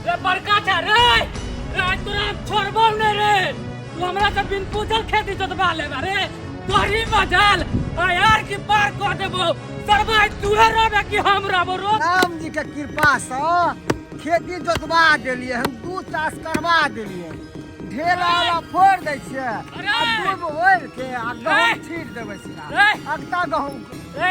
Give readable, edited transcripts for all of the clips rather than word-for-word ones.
रे बड़का छा रे रे आज तोरा हम छोड़बो नहीं रे तू हमरा से बिन पूछल खेती जोतवा लेबा रे तोहरी मजाल आ यार की पार कह देबो सरबा तूहे रहबे कि हम रहबो रो राम जी के कृपा से खेती जोतवा देलियै हम दू चास करवा देलियै ढेला वाला फोड़ दै छियै आ दूब ओढ़ि के आ गहूम छीट देबै सीधा अगता गहूम ए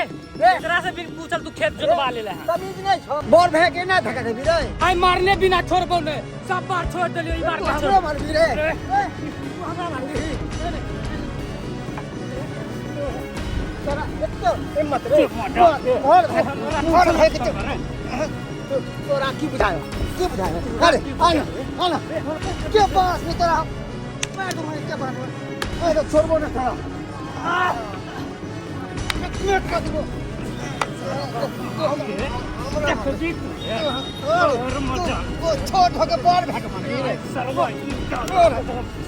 एकरा से बिन पूछल तू खेत जोतवा लेले है तमीज नहीं छो बोर भे के ना धका देबी रे आई मारने बिना छोड़बो ने सब बार छोड़ देलियो ई बार तू के हमरो छोड़ मारबी रे ए, तू हमरा मारबी तोरा एतो हिम्मत रे और भाई और भाई के तोरा की बुझायो की बुझायो अरे आना आना के पास में तोरा मैं तुम्हारे के पास में अरे छोड़बो ना तोरा एक कर देबो छोट होके बड़ भए के मारबी रे सरवा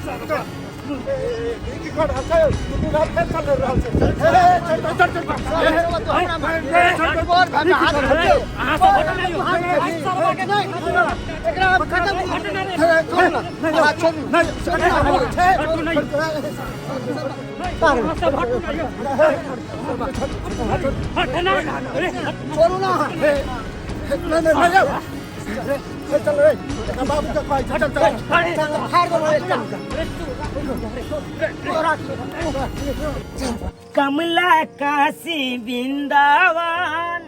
सरवा की कर रहल छै दुनू भाई फेर चल रहल छै चल चल चल अहाँ सब हटू नहीं हो। सरवा के हटू नहीं अहाँ सब हटू नहीं हो। हट ना अरे छोड़ू ना नहीं नहीं नहीं चल रे बाबू के कहै छै चल चल अरे फाड़ दो कमला काशी वृंदावन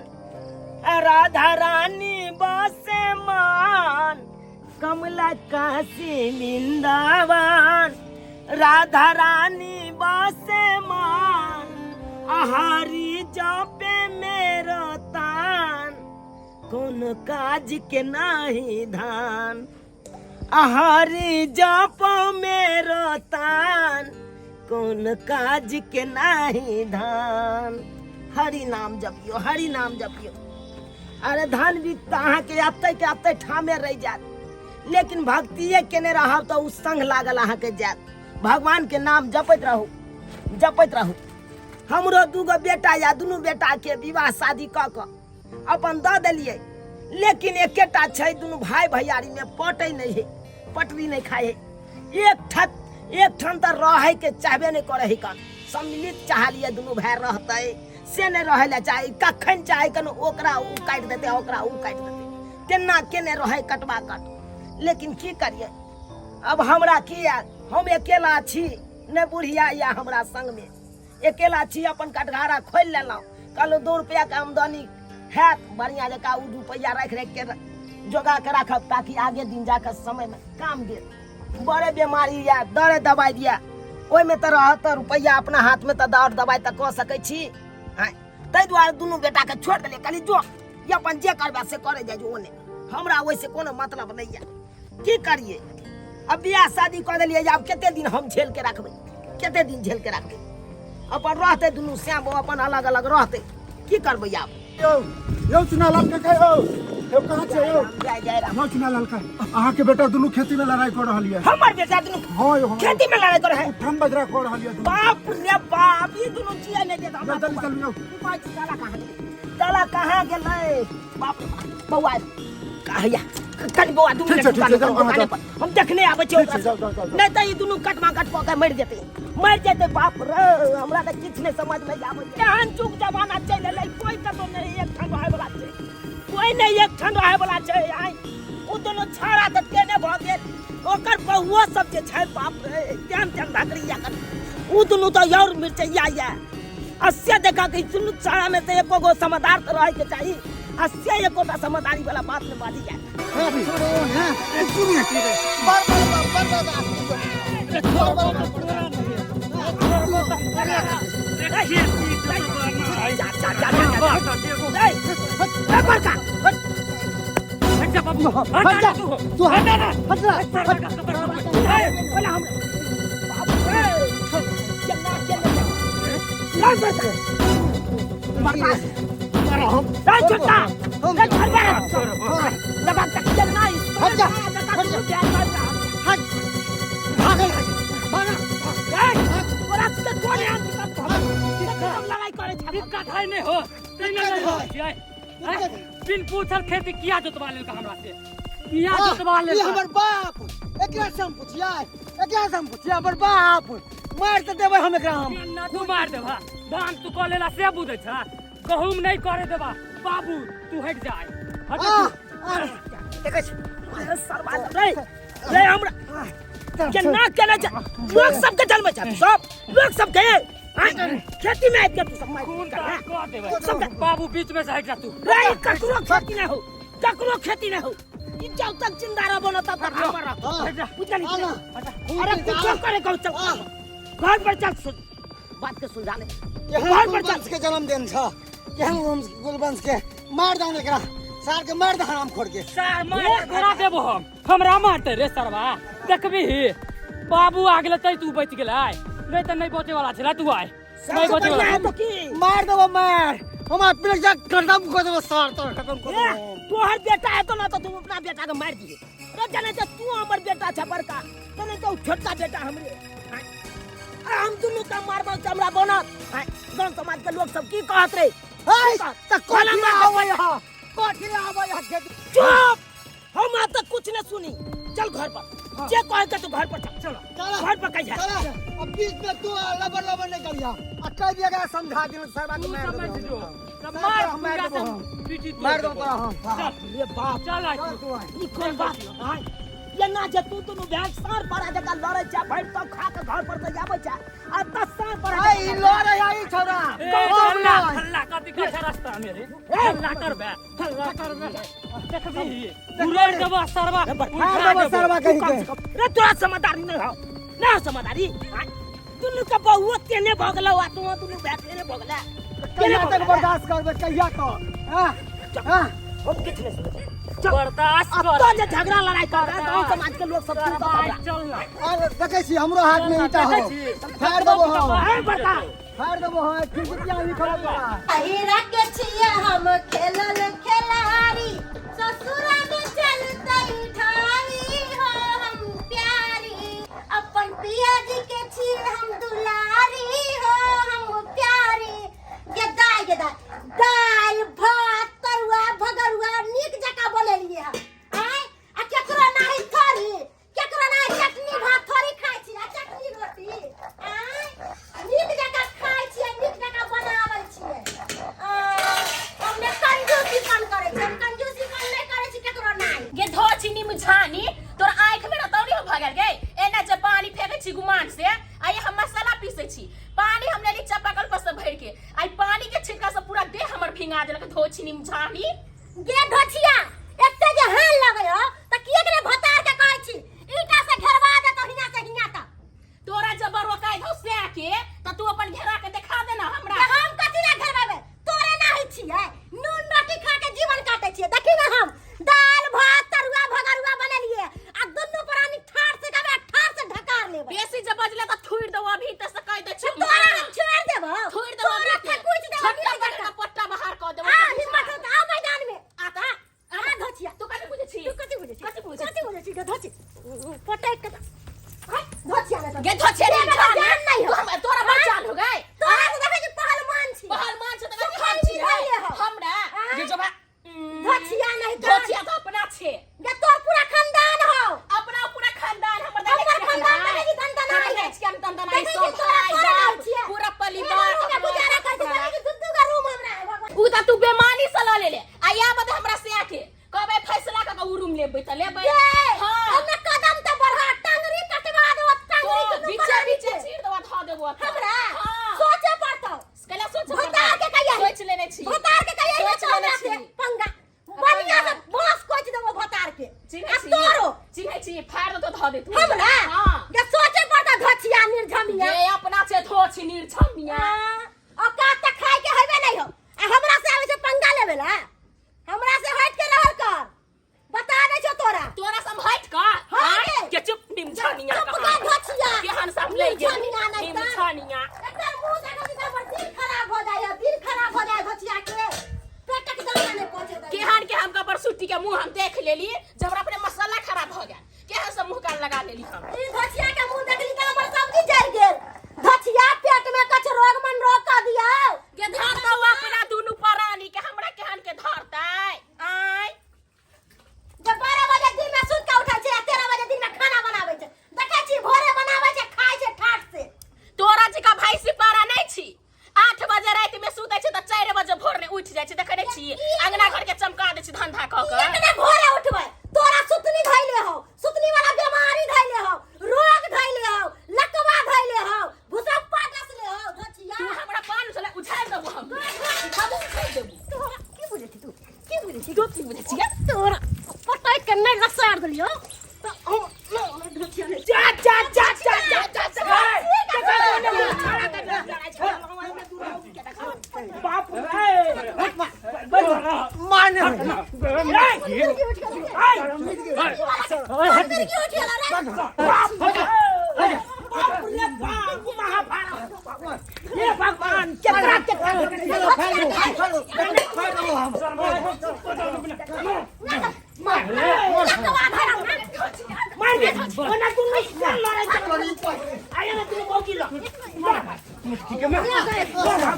राधा रानी बसे मान कमला काशी वृंदावन राधा रानी बसे मान आहारी जपे मेरो तान कौन काज के नाही धान आहारी जप मेरो तान कौन काज के नाही धान हरि नाम जपियो हरि नाम जपियो अरे धान भी तऽ अहाँके अतै के अतै ठामे रहि जायत लेकिन भक्तिए केने रहब तऽ ओ संग लागल अहाँके जायत भगवान के नाम जपैत रहू जपैत रहू हमरो दूगो बेटा या दुनू बेटाके विवाह शादी कऽ कऽ अपन दऽ देलियै लेकिन एकेटा छै दुनू भाय भैयारीमे पटै नहि है पटरी नहि खाइ है एक ठत एक ठाम तऽ रहैके चाहबे नहि करै है कन सम्मिलित चाहलियै दुनू भाय रहतै से नहि रहै लए चाही कखन चाहे कन ओकरा ओ काटि देतै ओकरा ओ काटि देतै तेना केने रहै कटबा कट लेकिन की करियै अब हमरा की आयल हम अकेला छी नहि बुढ़िया यऽ हमरा संगमे अकेला छी अपन कटघारा खोलि लेलहुँ कहलहुँ दू रुपैआके आमदनी हैत बढ़िआँ जकाँ ओ रुपैआ राखि राखि के जोगा के राखब ताकि आगे दिन जाके समयमे काम देत बड़े बेमारी यऽ दरे दबाइ दिअ ओहिमे तऽ रहत तऽ रुपैआ अपना हाथमे तऽ दर दबाइ तऽ कऽ सकै छी आँय ताहि दुआरे दुनू बेटाके छोड़ि देलियै कहलियै जो ई अपन जे करबै से करै जाइ जो ओने हमरा ओहिसँ कोनो मतलब नहि यऽ की करियै अब बियाह शादी कऽ देलियै आब कते दिन हम झेल के रखबै कते दिन झेल के रखबै अपन रहतै दुनू श्याम अपन अलग अलग रहतै की करबै आब यौ यौ चुनालाल काका यौ यौ कहाँ छै यौ जय जय राम यौ चुनालाल का अहाँके बेटा दुनू खेती में लड़ाई कऽ रहल यऽ हमर बेटा दुनू हाँ यौ हाँ। खेती में लड़ाई करे है उठम बजरा कऽ रहल यऽ दुनू। बाप रे बाप ई दुनू जिया नहि देत हमरा चल चल यौ उपाय छै, ताला कहाँ गेलै ताला कहाँ गेलै बाप रे बाप बौआ कहैया कनि बौआ दू ठीक मिनट छै, ठीक छै, दुकाने जाउ, पर, अहाँ दुकाने पर हम देखने आबै छियै ठीक छै, जाउ, जाउ, जाउ, जाउ। नहि तऽ ई दुनू कटमा कट कऽ के मरि जेतै मरि जेतै बाप रे हमरा तऽ किछु नहि समझ मे आबै केहन जुग जमाना चलि एलै कोइ कतौ नहि एक ठाम रहै वला छै कोइ नहि एक ठाम रहै वला छै आइ ओ दुनू छाड़ा तऽ केने भऽ गेल ओकर बहुओ सब जे छै बाप रे तेहन तेहन धकड़िया कर ओ दुनू तऽ और मिरचैया यऽ अस्से देखा कि दुनू छाड़ा में तऽ एको गो समझदार तऽ रहैके चाही अस्से एकोटा समझदारी वाला बात नहि बाजी जाय जा जा जा जा जा ए, ए, बड़का हट जा बाबू हट जा तू तू हट ना हट जा बोला हम बाप रे चलना चलना चल बड़का बड़का ए छोटा ए छोड़ बे दबा तक चलना इस हट जा, हट जा। हट भागल भागा ए तोरा के कोन आम दिक्कत हम लड़ाई करे छै दिक्कत है नहीं हो तै नहीं हो छियै हैं? बिन पूछल खेती किया जोतवा लेलका हमरा से बिया जोतवा ले ई हमर बाप एकरा से हम पुछिया, एकरा से हम पुछिया, हमर बाप मार तऽ देबै हम एकरा हम। ना तू मार देबा, धान तू कऽ लेला से बुझै छ, गहूम नहीं करे देबा। बाबू तू हट जाय, हट आ, तू। आ, देखै छी सरवा रे रे हमरा केना केना छै लोक सबके जन्म छै, सब लोक सबके आँय, खेती में आबि के तू सब मारि खून पीट कर, का कऽ देबै सबके। बाबू बीच में से हट जा तू। रे ककरो खेती नहीं हो, ककरो खेती नहीं हो, ई जब तक जिंदा रहबो न तब तक हमर रहबो। हाँ, हट जा। बुझल नहीं आ ना। कि? अरे कुछो करे कहू, चल हाँ। घर पर चल, सुन बात के सुलझा ले। केहन घर पर चल। कुलवंश के जन्मदिन छ, केहन कुलवंश के मार दहन एकरा, सार के मार दहन हम खोर के। सार मार तोरा देबो हम, हमरा मारते रे सरवा। देखबी बाबू आ गेलै तै तू बचि गेलै, नहीं तऽ नहीं बचे वाला छला तू आय, नहीं सबसे बचे बढ़िया वाला। है तो की मार देबो मार, हम अपने जा खत्म कर देबो सार, तोर खत्म कर ए, देबो। तोहर बेटा है तो ना तो तू अपना बेटा के मार दिए रे, जाने जे तू हमर बेटा छ बड़का, तो नहीं तो छोटका बेटा हमरे। आँय, आ हम दुनू के मारबो त हमरा बनत। आँय, गांव समाज के लोग सब की कहत रे? ए, त कोला कथी मार आबै है, कथी आबै है खेत? चुप, हम आज तक कुछ न सुनी, चल घर पर, जे कहे के तू घर पर चल, चलो चल घर पर कहिया। चल, अब बीच में तू लबर लबर नहीं करिया, आ कह दिया गया समझा दिल सरवा के तू मार समझ देबो जो हम। तब सार मार के हम मार पूरा देबो से हम। पीटी तोड़ मार देबो देबो। तोरा हम। चल रे बाप, चल आइ चल तू। तू आइ। ई कोन बात आय? ये ना जे तू दुनू भैंस साँढ़ पर जका लड़ै छै, भरि तब खा के घर पर से आबै छै आ त साँढ़ पर ए, ई लड़ै है ई छौड़ा। ए, कौन हल्ला लड़ै? हल्ला कथी करै रास्ता में रे? हल्ला करबे, हल्ला करबे, देखबी उड़ाड़ देबो सरवा, मार देबो सरवा कहीं के। रे तोरा समझदारी नहीं हो ना हो समझदारी। आय, दुनू के बहुओ तेने भऽ गेलौ आ तू दुनू भैंस तेने भऽ गेलै। कहिया तक बर्दाश्त करबै, कहिया तक? हाँ? हाँ? हम किछु नहि सुनै छी। चल। बर्दाश्त अब कर। तो जे झगड़ा लड़ाई कर रहा है, गाँव समाज के लोग सब सुनता सरवा, हमरा। चल ना। अरे देखै छी हमरो हाथ में ईंटा हो, देखै छी। फाड़ देबो हम, ए, बता। फाड़ देबो हम, खिड़किया भी खड़ा बा। हीरा के छियै हम खेलल खेलारी, ससुरा में चलतै ठारी हो हम प्यारी, अपन पिया जी के छियै हम दुलारी हो हम प्यारी। गेदाय गेदाय दालि भात तरुआ भगरुआ नीक जकाँ बनेलियै हँ। आँय, आ केकरो नाही थोड़ी, केकरो नाही चटनी भात थोड़ी खाइ छी, आ चटनी रोटी। आँय, नीक जकाँ खाइ छियै, नीक जकाँ बनाबै छियै। हमने कंजूसीपन करै छी, हम कंजूसीपन नहि करै छी केकरो नाही। गे धो चीनी मुझानी तोर आँख में रतौनी हो भगल गे, एना जे पानी फेंके छी गुमान से, आ ये हम मसाला पीसे छी, पानी हम लेली चापाकल पर से भर के, आई पानी के छिटका से पूरा देह हमर भींगा देलक धो चीनी मुझानी। गे ढोछिया एते जे हाल लगै हो त किएक ने भतार के कहै छी ईटा से घेरवा देतो हियां से हियां तक। तोरा जबर रोकाय धौ से के त तू अपन घेरा के देखा दे ना हमरा। त हम कथी ला घेरबाबे, तोरे ना होइ छियै, नून रोटी खा के जीवन काटै छियै। देखी ना हम दाल भात तरुआ भगरुआ बनेलियै आ दुनू प्राणी ठाड़ से कहबै ठाड़ से ढकार लेबै। बेसी जब बजले त थुइर देबो अभी त से कह दे छी। तोरा हम छोड़ देबो, थुइर देबो, तोरा थकुच देबो, छोटका नीक बड़का जकाँ। पट्टा बाहर क देबो। आ हिम्मत हो त आ मैदान में। आ त आ धोचिया। तू कथी बुझै छी? तू कथी बुझै छी? कथी बुझै छी? कथी बुझै छी? गे धोची पटक के हट, धोचिया ने तो। गे धोचिया ने तेरा जान जान नहीं हो। तू हम तोरा बड़ चाल हो गए। तोरा से देखै छी पहलवान छी। पहलवान छै त सुखल हम छी मिठाई हो। हमरा हाँ? गे जबा धोचिया नहीं तो। धोचिया तो अपना छे। गे तोर पूरा खानदान हो। अपना पूरा खानदान हमर देखै हमर छी खानदान हम। देखै छी दनदनाइ। देखै छी हम दनदनाइ, देखै सब छी तोरा भाई तोरा बाप, नाम छियै। पूरा एगो परिवार रूम में अपना गुजारा करै छी, देखै छी दू दू गो रूम हमरा है, भगवान। उ त तू बेमानी से ल लेले आ या बदे हमरा से आके कहबै फैसला क के उ रूम लेबै त लेबै। गे, हां हमे कदम त बढ़ा टंगरी कटवा देबो, टंगरी तो दुनू बीचे प्राणी बीचे के। चीर देबो ध देबो त। हमरा हां सोचे पड़तौ। कैला सोचे भतार के कहिया सोच लेने छी, भतार के कहिया सोच तो लेने हमरा से छी। पंगा बढ़िया से बांस कोच देबो भतार के। चिन्है आ छी, तोरो चिन्है छी, फाड़ देतो ध देतो हमरा। हां गे सोचे पड़तौ धोचिया निर्झमिया। गे अपना छे धोछि निर्झमिया। औकात त खाय के हेबे नहीं हो आ हमरा से आबै छै पंगा लेबे ला, हमरा से हट के रहल कर, बता दै छौ तोरा। तोरा सब हट कर। हाँ आँय? गे। के चुप निमछनिया चुप कहाँ? कर धोचिया। केहन सब ले गेल? निमछनिया नहीं तर। निमछनिया। एकर मुंह देखै छी त हमर दिल खराब हो जाइ है, दिल खराब हो जाइ है धोचिया के, पेटक दाना नहीं पहुंचे दै। केहन के हम कबर सुट्टी के मुंह हम देख लेली जब हमरा अपने मसाला खराब हो गया, केहन सब मुंह कान लगा लेली हम। ई धोचिया के मुंह देखली त हमर सब्जी जरि गेल। धोचिया पेट में कछ रोग मन रोग गाड़ देलियो तो हम जा जा जा जा जा जा जा। बाप रे, माने बाप रे बाप, महाभारत। हे भगवान, केकरा केकरा मार दे। ओना तू नहीं लड़ाई आया ना तू मौकी लो।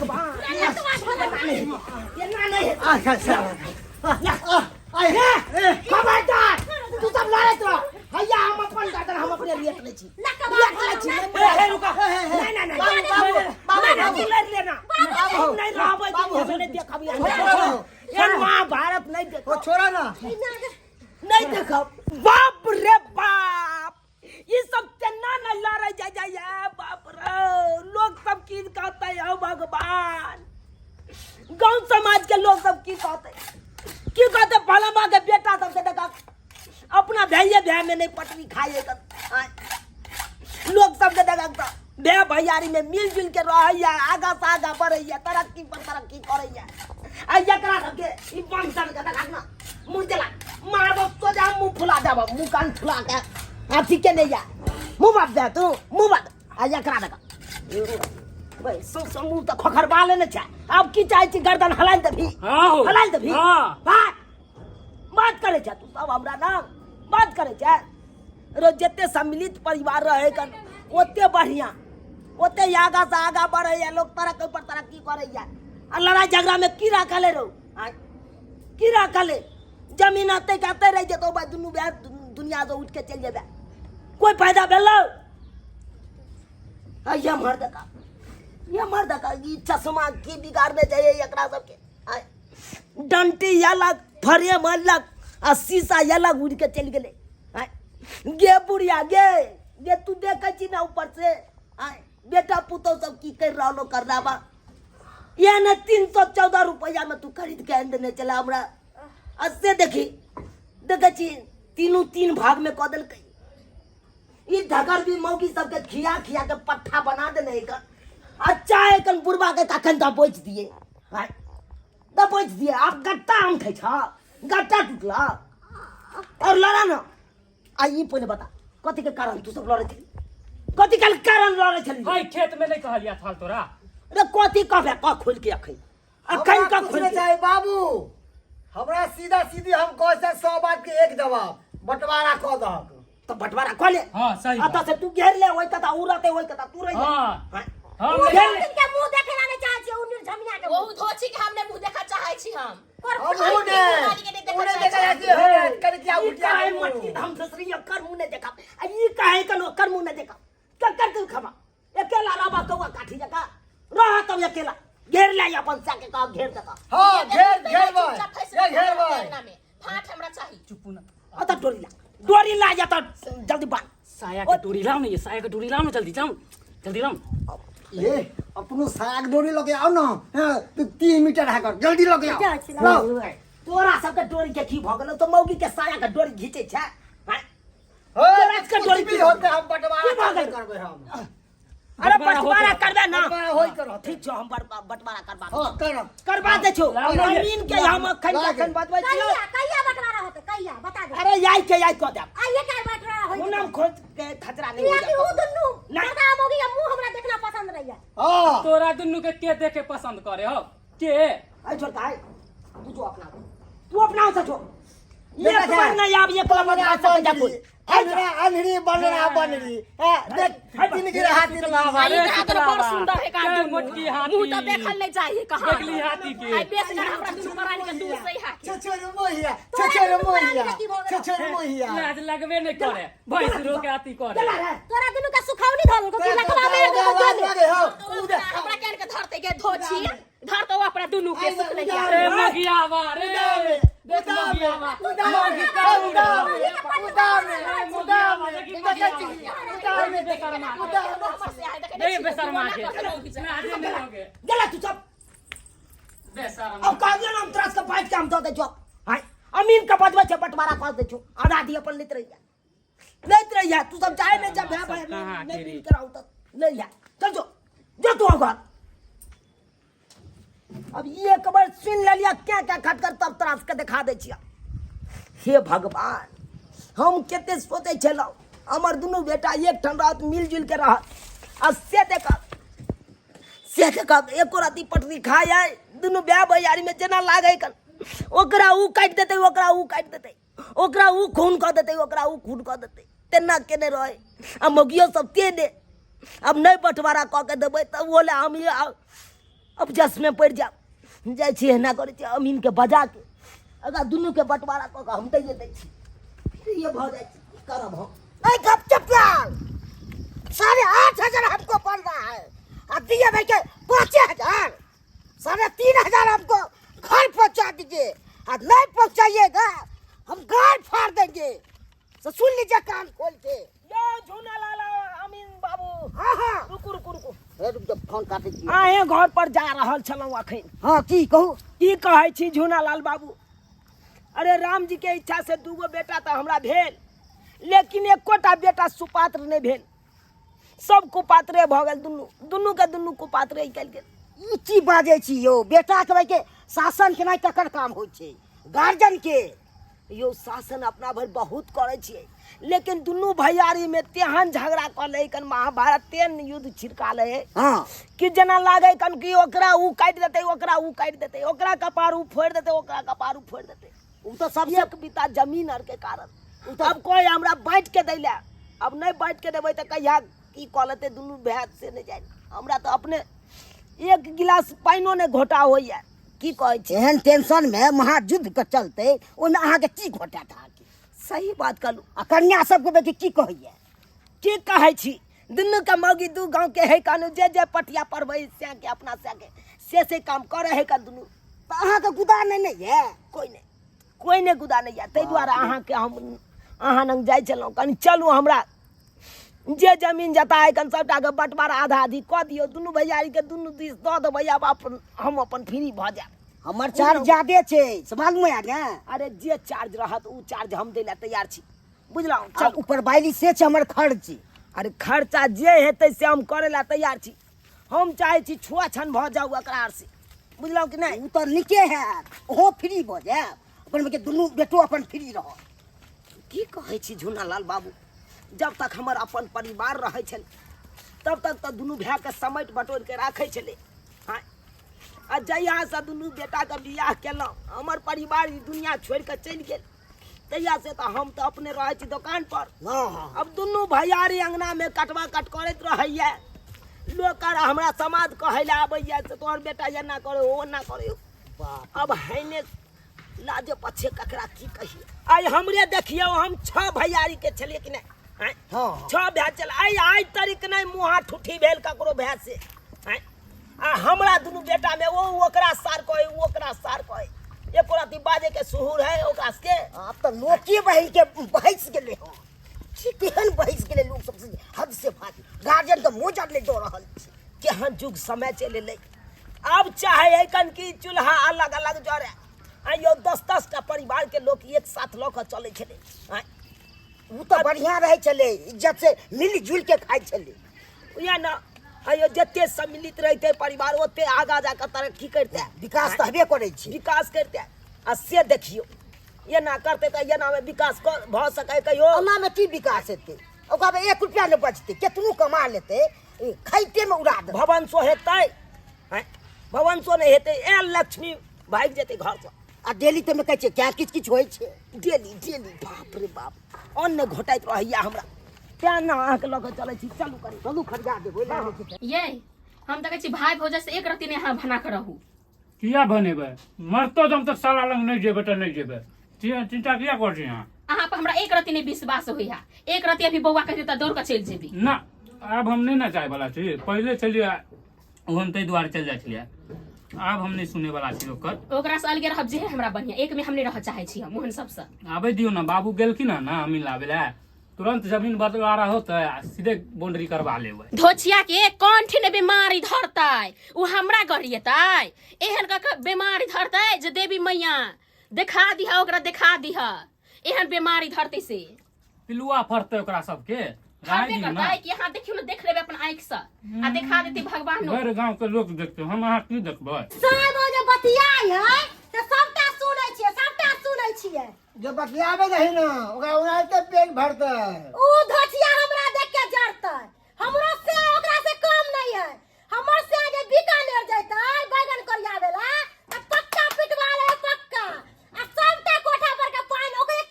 भगवान, एना नहीं। अच्छा अच्छा। खबरदार, तू सब लड़ैत रह। हैया हम अपन दादा, हम अपने रिएक्ट लै छी, रिएक्ट लै छी। हे रुका, नहीं नहीं नहीं, बाबू, बाबू, बाबू, तू लड़ लेना, हम नहीं रहबै। तू नहीं देखब एहन महाभारत, नहीं ओ देखब। छोड़ा ना। नहीं देखब। बाप रे बाप, ई सब केना न लड़ै जाय जाय। बाप रे, लोग सब की कहते? हो भगवान, गांव समाज के लोग सब की कहते, की कहते? फलामा के बेटा सबसे देखा, अपना भैया भैया में नहीं पटरी खाए। लोग सबके देखा तो भैया भैयारी में मिलजुल के रहैया, आगा से आगा बढ़ैया, तरक्की पर तरक्की करैया, आ एकरा सबके ई बंसन के देखा ना, मुँह देला मारब सोझा मुँह फुला देब, मुँह कान फुला के अथी के नहीं या मुँह बात दे तू मुँह बात। आ एकरा देखा भाई, सौ सौ मुँह तऽ खोखरबा लेने छै। आब की चाहै छी? गर्दन हलाइ देबही? हाँ हो। हलाइ देबही? हाँ। बात बात करै छै तू सब हमरा ना बात करै छै। रोज जते सम्मिलित परिवार रहे कन ओते बढ़िया, ओते आगा से आगा बढ़ैया लोग, तरक्की पर तरक्की करैया। आ लड़ाई झगड़ा में की राखल है रो? आँय, की राखल है? जमीन अते के अते रहि जेतौ बा, दुनू भाय दुनिया से उठ के चलि जेबै, कोई फायदा भेलौ? आ ये मर्द का, ये मर्द का ई चश्मा की बिगाड़ने जाइए एकरा सबके? आँय, डंटी अलग, फ्रेम अलग आ शीशा अलग उड़ि के चलि गेलै। आँय गे बुढ़िया, गे गे, तू देखै छी ना ऊपर से? आँय, बेटा पुतोह सब की करि रहलो करनावा? ये ने 314 रुपैआ में तू खरीद के आनि देने छला हमरा, आ से देखी, देखै छी, तीनू तीन भाग में कऽ देलकै। ई ढगर भी मौगी सबके खिया खिया के पट्ठा बना देने एकर। आ चाहे कन बुढ़बा के कखन दबोच दिए। आँय, दबोच दिए। आब गट्टा आम खाइ छ, गट्टा टूटला और लड़ा न। आ ई पहिले बता, कथी के कारण तू सब लड़ै छली? कथी के कारण लड़ै छली? हाय, खेत में नहीं कहलिया थाल तोरा। रे, कथी कहबे? कह खोल के अखन, अखन हमरा कह कुछ खोल नहीं के। चाही बाबू, हमरा सीधा सीधी हम कह से 100 बात के एक जवाब, बंटवारा कऽ दहक। तो बंटवारा कऽ ले। हाँ, सही अतः बात। से तू घेर ले ओहि कता, उ रहते ओहि कता, तू रह। हाँ। हाँ। हम घेर ले। के मुंह देखे ला नहीं चाहै छियै उ निर्झमिया के। ओ धोची के हमने मुंह देखा चाहै छी हम। हम उने उने देखा जाती है कनकिया ई उठिया। काहे मटकी धाम ससरी एकर मुंह नहीं देखब, आ ई काहे कन ओकर मुंह नहीं देखब? ककर तू खबा? अकेला रहबा कौआ काठी जका रह, तब अकेला घेर ले अपन सा के कह, घेर देता। हाँ, घेर घेर भाई, ये घेर भाई। फाट हमरा चाही। चुप ना। अतः डोरी ला, डोरी ला या तो जल्दी बांध। साया के डोरी लाओ ना, ये साया के डोरी लाओ ना, जल्दी जाओ, जल्दी लाओ। ये अपनो साग डोरी लगे आओ ना। हाँ, तू 3 मीटर है कर, जल्दी लगे आओ। जाइ छी। लाओ। तोरा सबके डोरी के की भऽ गेलौ? तो मौगी के साया के डोरी घीचै छै? हाँ? हे, तोरा के कुछ डोरी भी होते, हम बंटवारा की भऽ गेल? करबै हम। अरे, बंटवारा करबे ना? बंटवारा होय कर रहतै। ठीक छौ, हम बंटवारा करबा हाँ, करब। करबा दै छौ। लाओ ना ये। जमीन के हम अखन लाओ। अखन बतबै छियौ। कहिया कहिया बंटवारा होते? कहिया बता दे। अरे, याई के याई कऽ देब। आइए काहे बंटवारा होई? मुनम खोज के खतरा नहीं हो कियाकि उ जाए। दुनू नहीं। मर्दा मौगी के मुंह हमरा देखना पसंद नहीं है। हाँ। तोरा दुनू के के देखे पसंद करे हो के? अरे छोड़, आय तू जो अपना, तू अपना से छोड़। देखा एक बार जाए। नहीं आब एक बार आ सके जा कोई। अनरी अनरी बनरा बनरी, देख तीन गिरा हाथी अरे, आई कहा तो बड़ सुंदर है का के दुनू। मोटकी हाथी। मुंह तो देखल नहीं चाहिए कहाँ। देखली हाथी के। आई बेस कर हमरा दुनू प्राणी के दूर से ही हाथी। छछर मोहिया, छछर मोहिया, छछर मोहिया। लाज लगबे नहीं करे, भैंस रोके आती करे। चला रे। तोरा दुनू के सुखौनी धल को की लखवा में आवाज दे। लगे हो। हमरा केन के धरते के धोछी धरते वो अपना दुनू के सुख नहीं। रे मगियावा रे, देख मगियावा, मगी का नहीं बेशर्मा के लाजे नहीं होगे। गेला तू सब। बेशर्मा। अब कहलियो ना, हम तोरा सबके बाँटि के हम दऽ दै छियौ। आय। अमीन के बजबै छै बंटवारा कऽ दै छौ आधा आधी अपन लैत रहिया लैत रहिया तू सब चाहे नहि जा भाय भाय कहाँ नहि के रे? बिल कराउ तऽ लैया चल जो जो तू घर अब ये एक बार सुन लेलिया क्या क्या खटकर तब तरास के देखा दै छियै हे भगवान हम कते सोचै छलहुँ हमर दुनू बेटा एक ठाम रहत मिलजुल के रहत आ से देखब से देखब एको रत्ती पटरी खाइ है दुनू भाय भैयारीमे जेना लागै कन ओकरा ऊ काटि देतै ओकरा ऊ काटि देतै ओकरा ऊ खून कऽ देतै ओकरा ऊ खून कऽ देतै तेना केने रहै आ मौगियो सब तेने आब नहि बँटवारा कऽ के देबै तऽ ओ लए हम अब जसमे पड़ि जायब जाइ छी एना करै छी अमीनके बजा के एकरा दुनूके बँटवारा कऽ के हम दैए दै छी फ्रीए भऽ जाइ छी की करब हम नहीं गप चपलाल 8,500 हमको पड़ रहा है अब दिए भाई के 5,000 3,500 हमको घर पहुंचा दीजिए और नहीं पहुंचाइएगा हम गाड़ फाड़ देंगे तो सुन लीजिए कान खोल के यौ झूना लाल अमीन बाबू हाँ हाँ रुकू रुकू रुकू ए, रुक जाओ, फोन काटे छी अहें घर पर जा रहल छलहुँ अखन हाँ की कहू की कहै छी झूना लाल बाबू अरे राम जी के इच्छा से दूगो बेटा तऽ हमरा भेल लेकिन एकोटा बेटा सुपात्र नहि भेल सब कुपात्रे भऽ गेल दुनू दुनू के दुनू कुपात्रे निकलि गेल ई की बाजै छी यौ बेटा के भाई के शासन केनाइ ककर काम होइ छै गार्जियन के यौ शासन अपना भरि बहुत करै छियै लेकिन दुनू भैयारीमे तेहन झगड़ा कऽ लै कन महाभारत तेहन युद्ध छिड़का लै हाँ कि जेना लागै कन कि ओकरा ऊ काटि देतै ओकरा ऊ काटि देतै ओकरा कपार ऊ फोड़ि देतै ओकरा कपार ऊ फोड़ि देतै ओ तऽ सबसे एक बीता जमीन आर के कारण उ तऽ अब कोई हमरा बाँटि के दै लए अब नहि बाँटि के देबै तऽ कहिया की कऽ लेतै दुनू भाय से नहि जानि हमरा तऽ अपने एक गिलास पानिओ नहि घोटा होइए की कहै छी एहन टेंशन में महायुद्ध के चलते ओहिमे अहाँके की घोटात अहाँके सही बात कहलहुँ आ कन्या सबके बेटी की कहैया की कहै छी दुनू के मौगी दू गाँव के है कानू जे जे पटिया पड़बै से के अपना से के से से काम करे है का दुनू तऽ अहाँके गुदा नहि ने यऽ कोइ नहि कोइ नहि गुदा नहि यऽ ताहि दुआरे अहाँके हम अहाँ लग जाइ छलहुँ कनि चलू हमरा जे जमीन जता है कन सबटाके बँटवारा आधा आधी कऽ दियौ दुनू भैयारीके दुनू दिस दऽ देबै आब अपन हम अपन फ्री भऽ जायब हमर चार्ज ज्यादे छै से मालूम है ने अरे जे चार्ज रहत ओ चार्ज हम दै लए तैयार छी बुझलहुँ आ चलू ऊपर बाइली से छै हमर खर्च अरे खर्चा जे हेतै से हम करै लए तैयार छी हम चाहै छी छुआ छन भऽ जाउ एकरा आर से बुझलहुँ कि नहि ओ तऽ नीके हैत ओहो फ्री भऽ जायब अपन के दुनू बेटो अपन फ्री रहत की कहै छी झूनालाल बाबू जब तक हमर अपन परिवार रहै छल तब तक तऽ दुनू भायके समेट बटोरि के राखै छलै हँ आ जहियासँ दुनू बेटाके बियाह केलहुँ हमर परिवार ई दुनिया छोड़ि कऽ चलि गेल तहिया से तऽ हम तऽ अपने रहै छी दोकान पर हँ हँ अब दुनू भैयारी अंगनामे कटवा कट करैत रहैया लोक आर हमरा समाज कहै लए आबैया से तोहर बेटा एना करे ओ ओना करे बाप अब हैने लाजे पछे ककरा की कहिए आइ हमरे देखियौ हम छह भैयारी के छलियै कि नहि आँय? हँ छह भाय चल आइ आइ तरीक नहि मुँहा ठुठी भेल ककरो भाय से आँय? आ हमरा दुनू बेटा में ओ ओकरा सार कहै ओ ओकरा सार कहै एको राति बाजे के सुहुर है ओकरा के आब तऽ लोके बहि के बहस गेलै हँ छी केहन बहस गेलै लोक सबसे हद से भागी गार्जियन के मोजर नहि दऽ रहल छै केहन युग समय चलि एलै आब चाहे है कन कि चूल्हा अलग अलग जरे आइयो दस दस टा परिवार के लोक एक साथ लऽ कऽ चलै छलै आँय ओ तऽ बढ़िआँ रहै छलै इज्जत से मिल जुलि के खाइ छलै उएह ने आइयो जते सम्मिलित रहितै परिवार ओते आगाँ जाकऽ तरक्की करितै विकास तऽ हेबे करै छै विकास करितै आ से देखियौ एना करतै तऽ एनामे विकास भऽ सकै कहियो एनामे की विकास हेतै ओकरा एक रुपया नहि बचतै केतनो कमा लेतै ई खाइते मे उड़ा देतै भवन सो हेतै आँय भवन सो नहि हेतै ए लक्ष्मी भागि जेतै घरसँ आ डेली तऽ मे कहै छियै क्या किछु किछु होइ छै डेली डेली बाप रे बाप अन्न घोटाइत रहैया हमरा तेँ ने अहाँके लऽ कऽ चलै छी चलू कनी चलू खरिदा देबै लए लै छी। ये हम तऽ कहै छी भाय भौजा से एक रत्ती नहि अहाँ भना कऽ रहू किया बनेबै मरतो दम तक साला लग नहि जेबै तऽ नहि जेबै चिंता किया करै छी अहाँ अहाँ पर हमरा एक रत्ती नहि विश्वास होइया एक रत्ती अभी बौआ कहि देता दौड़ कऽ चलि जेबी ना आब हम नहि ने चाहे वाला छी पहिले छलियै ओ हम ताहि दुआरे चलि जाइ छलियै आब हम नहि सुनै वाला छी ओकर ओकरा से अलगे रहब जे है हमरा बढ़िया एक में हम नहीं रह चाहे छी हम ओहन सबसे आबै दियौ ने बाबू गेलखिन हँ ने अमीन लाबै लए तुरंत जमीन बंटवारा होतै आ सीधे बाउंड्री करवा लेबै धोछिया के कंठ ने बीमारी धरतै उ हमरा गरिएतै एहन कऽ के बीमारी धरतै जे देवी मैया देखा दिहा ओकरा देखा दिहा एहन बीमारी धरतै से पिलुआ फड़तै ओकरा सबके फड़बे करतै कि अहाँ देखियौ ने देख लेबै अपन आँखि से आ देखा देतै भगवानो भरि गाँव के लोक देखतै हम अहाँ की देखबै साहेब ओ जे बतियाइ है से सबटा सुनै छियै सबटा सुनै छियै जे बतियाबे नहीं ना ओकरा ओनाहिते पेट भरतै ऊ धोछिया हमरा देख के जरतै हमरो से ओकरा से कम नहीं है हमर से जे बीकानेर जैतै बैगन कोरियावे ला त पक्का पिटवा ले पक्का आ सबटा कोठा पर के पानि ओकरे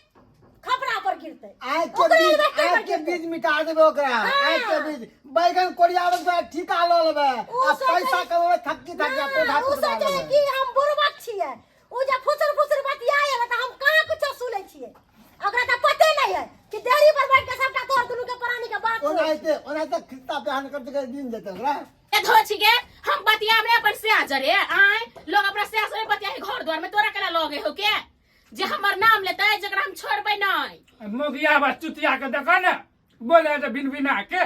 खपरा पर गिरतै आँख के ओकरे बीज एल्बेस्टर पर आँख के गिरतै। बीज मिटा देबै ओकरा आँख के बीज बैगन कोरियाबै के ठीका लऽ लेबै उ आ सोचै- पैसा कमेबै थक्की थक्की आ कोठा ना, उ पर सोचै है कि हम बुड़बक छियै उ जे फुसुर फुसुर बतियाए त हम कहाँ कुछो सुनै छियै ओकरा त पते नहीं है कि देरी पर बैठ के सबटा तोहर दुनू के प्राणी के बात सुनै। ओनाहिते ओनाहिते खिस्सा बयान करते के दिन जेतै ओकरा ए धोछि गे हम बतियाब रे अपन से जरे आय लोग अपना से से बतिया घर द्वार में तोरा केना लगे हो के जे हमर नाम लेतै जकरा हम छोड़बै नहि मोगिया बा चुतिया के देखो ने बोले जे बिन बिना के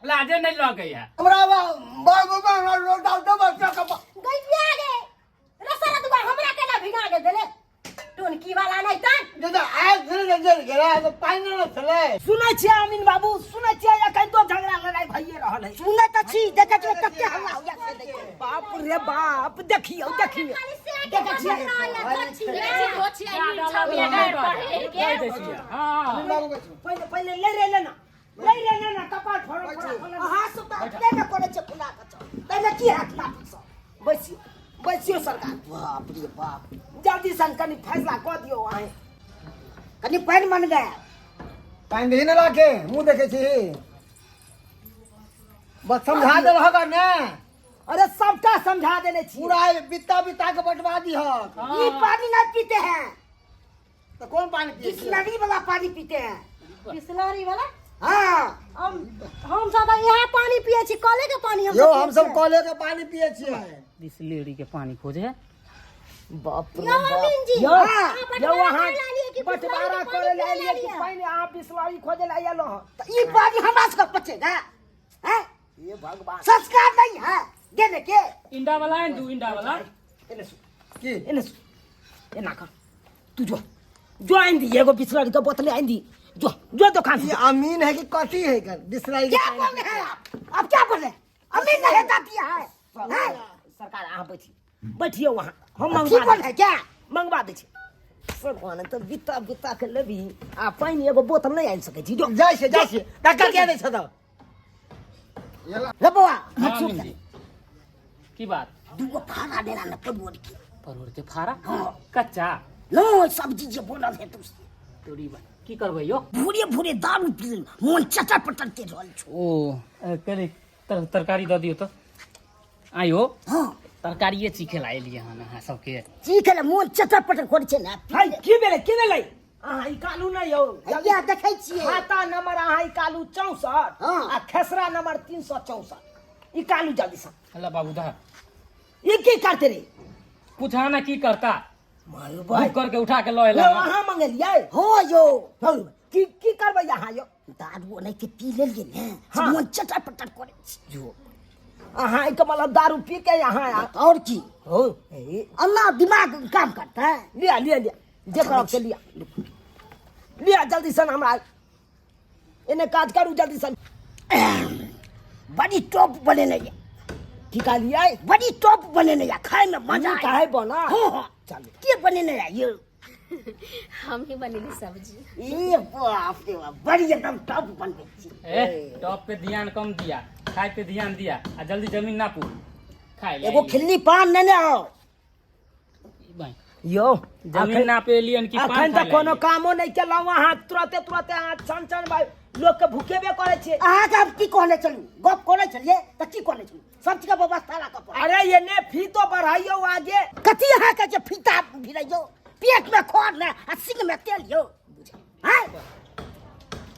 लाजे नहीं लगे है हमरा बाबू हमरा रोटा देबो के गैया गे रसरा दुआ हमरा केना भिगा के देले टोनकी वाला नहीं तन जे आग धरे जे जल गेलै तऽ पानि नहि छलै सुनै छियै अमीन बाबू सुनै छियै एखन तो झगड़ा लड़ाई भइए रहल है सुनै तऽ छी देखै छियै कते हल्ला होइया से देखियौ। बाप रे बाप देखियौ देखियौ खाली से के देखै छियै। बचल रहै देखै छी धोछि आई छबिया गाड़ पढ़े के हाँ पहिले पहिले ले रे लेना ले रे लेना कपार फोड़ो फोड़ो अहाँ सब तऽ अपने ने करै छै खुला कऽ चल ताहिमे की हैत लाठी सब बैसियो बैसियो सरकार बाप रे बाप जल्दी सन कनि फैसला कऽ दियौ अहें कनि पानि मन गया पानि दही ने लाके मुँह देखै छी बस समझा देलहक ने अरे सबटा समझा देने छी पूरा बित्ता बित्ता के बंटवा दिहक ई पानी नहीं पीते हैं तऽ कोन पानि पियै छियै? बिस्लरी वाला पानी पीते हैं बिसलरी वाला हाँ हम हम सब तऽ इएह पानी पियै छी कले के पानी हम यौ हम सब कले के पानी पियै छियै बिसलेरी के पानी खोजे है बाप रे यौ अमीन जी यौ अहाँ यौ बँटवारा अहाँ करे लए एलियै कि बिसलरी बंटवारा के पानी करे लए पियै एलियै कि एलियै? पानि अहाँ बिस्लरी खोजे लए एलहुँ हँ तऽ ई पानी हमरा सबके पचेगा हैं हे भगवान संस्कार नहीं है देने के इंडा वाला है दू इंडा वाला एने सु की एने सु एना कर तू जो जो आइन दी एगो बिस्लरी के बोतले आइन दी जो जो दुकान ई से अमीन है कि कथी है कर बिसराई के क्या बोल रहे हैं आप आप क्या बोल रहे हैं अमीन नहीं जाती है हैं? सरकार अहाँ बैठिए बैठिए वहाँ हम ठीक मंगवा बोल दै रहे क्या मंगवा दै छी भगवान तऽ बित्ता बित्ता के लेबही आ पानि एगो बोतल नहि आनि सकै छी जो जाइ छै जाइ छै टक्कर किया दै छ तऽ रे बौआ हाँ, अमीन जी की बात दूगो फाड़ा देना न परोड़ के परोड़ के फाड़ा कच्चा नो सब्जी जे बनल है तू तोरी बा की करबै यो भोरे भोरे दारू पी मोन चटर पटर के रहल छौ ओ कनि तरकारी दऽ दियौ तऽ आयो हाँ तरकारिए चीखे ला एलियै हन अहाँ सबके चीखे ले मोन चटर पटर करै छै ने है की भेलै की भेलै अहाँ निकालू नहि यौ हैया देखै छियै खाता नंबर अहाँ निकालू 64 हाँ। आ खेसरा नंबर 364 निकालू जल्दी से अल्लाह बाबू दा ई की करते रे पूछा ना की करता मारू भूख करके उठा के लऽ एला यौ अहाँ मंगेलियै हो यौ हौ की की करबै अहाँ यौ दारू ओनाहिते पी लेलियै ने से हाँ। मोन चटर पटर करै छै जो अहाँ एहिके मतलब दारू पी के अहाँ आयल। और की हो ए, अल्लाह दिमाग काम करता है लिया लिया लिया जे करब से लिया लिया जल्दी सन हमरा एने काज करू जल्दी सन बड़ी टॉप बनेने ये की कहलियै बड़ी टॉप बनेने ये खाए में मजा नीक आया है बना हाँ हाँ चलू के बनेने ये यो हम ही बनेली सब्जी ए बाप रे बाप बड़ी एकदम टॉप बनबै छी ए टॉप पे ध्यान कम दिया खाए पे ध्यान दिया आ जल्दी जमीन नापू खाए ले एगो खिल्ली पान नेने आओ भाई यौ जमीन नापे एलियन कि पान अखन खाए तऽ ले कोनो एलियन? कामो नहि केलहुँ अहाँ तुरते तुरते अहाँ छन छन भाई लोकके भुखेबे करै छियै अहाँके हम की कहने छलहुँ गप करै छलियै तऽ की कहने छलहुँ सब चीजके व्यवस्था राखऽ पड़त अरे एने फीतो बढ़ाइयौ आगे कथी अहाँके जे फीता भिड़ैयौ पेटमे खर ने आ सिंहमे तेल यौ आँय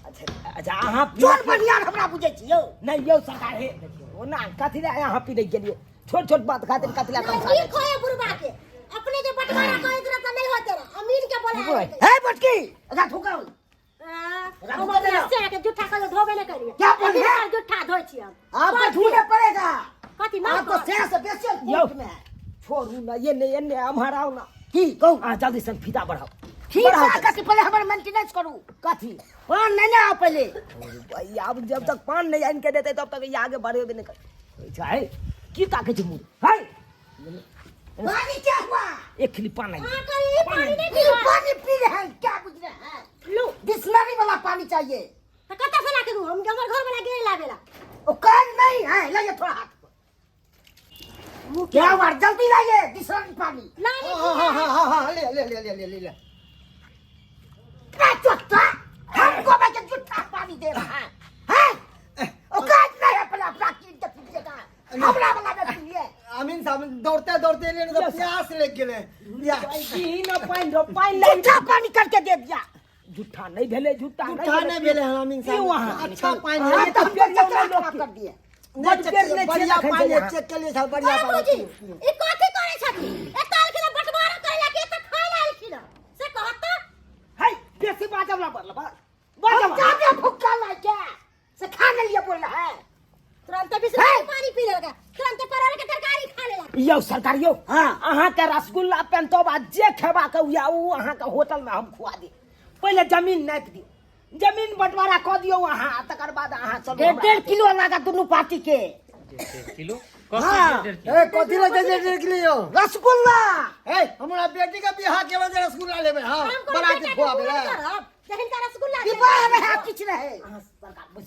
अच्छा अच्छा अहाँ चोर बनियार हमरा बुझै छी यौ नहि यौ सरकार हे देखियौ ओना कथी लए अहाँ पीरै गेलियै छोट छोट बात खातिर कथी लए तमसा नहीं खोए बुढ़बा के अपने के बंटवारा करे तरह से नहीं होते रहा अमीन के बोला हे बटकी एकरा थुकाउ हम अपने से के जूठा कर धोबे नहीं करिए क्या बोल रहे हैं? जूठा धोइ छी हम आपको ढूंढने पड़ेगा कथी मार आपको से से बेसियल यौ कोर्ट में है छोड़ू ना एने एने एम्हर आउ ना की कहू? अहाँ जल्दी से फीता बढ़ाउ। ठीक बढ़ाउ। है, कथी पहले हमर मेंटेनेंस करू। कथी? पान नहीं ना आओ पहले। भाई, आब जब तक पान नहीं आनि के देते तब तक ई आगे बढ़ेबे नहीं कर छै। की ताकै छै मुँह है? पानी क्या हुआ? एक खिली पान नहीं। हाँ, करी, पानी नहीं ये पीवा। पानी पी रहे हैं क्या बुझ रहे हैं? लो। बिस्लरी वाला पानी चाहिए। तो कत्ता से लाके दू? हम हमर घर वाला गेल लावेला। वो कान नहीं है, लाइए थोड़ा हाथ। क्या हुआ? जल्दी लाइए बिस्लरी पानी। लाने। हाँ हाँ हाँ हाँ हाँ, ले ले ले ले ले ले ले। क्या चुट्टा हमको मैं के जुट्टा पानी दे रहा है, हैं? वो कान नहीं है, पहले अपना कीन के पीजिएगा, हमरा वाला में पीजिए। अमीन साहब दौड़ते दौड़ते ले तो प्यास लग गेले। की न पानि रौ, पानि लाई। जुट्टा पानी करके दे दिया। झूठा नहीं भेलै, झूठा झूठा नहीं भेलै हन अमीन की साहब। वहाँ? अच्छा पानी हाँ, है। तो हमको चक्कर खराब कर दिए। नहीं, बड़ चेक पेड़ नहीं बढ़िया छियै पानी देखै है, चेक के लिए साहब बढ़िया अरे पानी। बाबूजी, ई कथी करै छथि? एतऽ आएलखिन हँ बंटवारा करै ला कि एतऽ खाय ला आएलखिन हँ? से कहत तऽ। है बेसी बाजब ला बड़ हम बाजब। जाके भुक्का लाके से खा ले लिए बोल रहा है। तुरंते बिसलेरी पानी पी लेलक, तुरंते परोड़ के तरकारी खा लेलक। यौ सरकार यौ। हाँ। अहाँके रसगुल्ला पेंतोब आ जे खेबाक हुए ओ अहाँके होटल में हम खुआ दी। पहिले जमीन नापि दियौ, जमीन बंटवारा कऽ दियौ अहाँ, तकर बाद अहाँ चलू। डेढ़ हमरा डेढ़ किलो लागा दुनू पार्टी के। किलो? हाँ। ए, कथी लगे जे डेढ़ किलो यौ? रसगुल्ला। ए, हमरा बेटी के बियाह के वजह रसगुल्ला लेबै। हाँ, हम कोनो बना के बेटा के खुआबै। पूरा करब जे हिनका रसगुल्ला विवाह रहे किछु रहे। अहाँ सरकार बुझ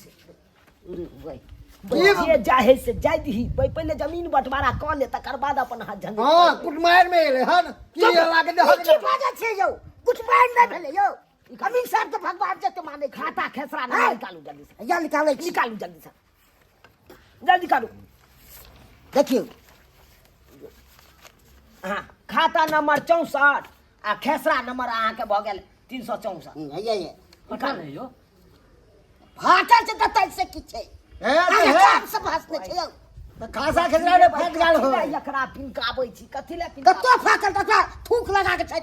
जे जाहे से जाय दही, पहिले जमीन बंटवारा कऽ ले, तकर बाद अपन हाथ झंझट। हाँ, कुटमार में एलै हन की लागे दे? की बाजै छै यौ? कुटमार नहि भेलै यौ, अमीन साहब के भगवान जते मानै। खाता खेसरा नंबर निकालू जल्दी से। या निकालै छी। निकालू जल्दी से, जल्दी निकालू। देखियौ। हाँ, खाता नंबर 64 आ खेसरा नंबर अहाँके भऽ गेल 364। हैया ये। पता नहीं यौ। फाटल छै तऽ से की छै? ए, अरे तऽ हे। काम से भाषण छै यौ। तऽ खासा खेसरा रे फाटि गेल हो। कथी लए एकरा पिनकाबै छी? कथी लए पिनकाबै? कतो फाटल तथा थूक लगा के छै।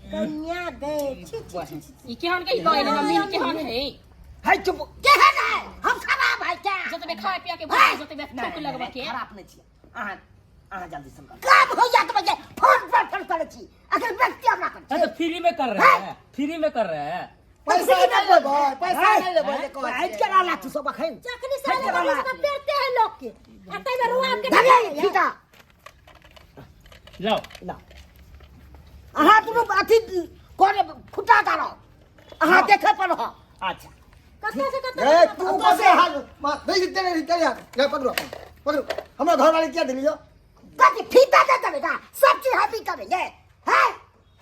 कन्या गए, छी छी छी छी। ई केहन के कहै मीन केहन है? है चुप। केहन है? हम खराब है क्या? जतबे खाए पिया के भूख, जतबे थूक लगबा के। खराब नहि छियै अहाँ। अहाँ जल्दी से करू। काम हो जात बजे फोन पर फोन करै छी, अगर व्यक्ति हमरा कर तो फ्री में कर रहे हैं, फ्री में कर रहे हैं। पैसा नहि लेबै, पैसा नहि लेबै जे कहै हटि के रहला तू सब अखन। जखनी साले बड़ी सब पेरते हैं लोग के आ तै में रुआब के। धरियै फीता। जाओ। ला। अहाँ दुनू अथी करे खुट्टा गाड़ो, अहाँ देखे पर रहो। अच्छा। कतऽ से कतऽ? ए, तू कसे हाल मा भेज दे रे, चल यार, ले पकड़ो पकड़ो। हमरा घर वाले क्या दिलियो? कथी फीता दे देबेगा? सब चीज हम ही करेंगे हैं।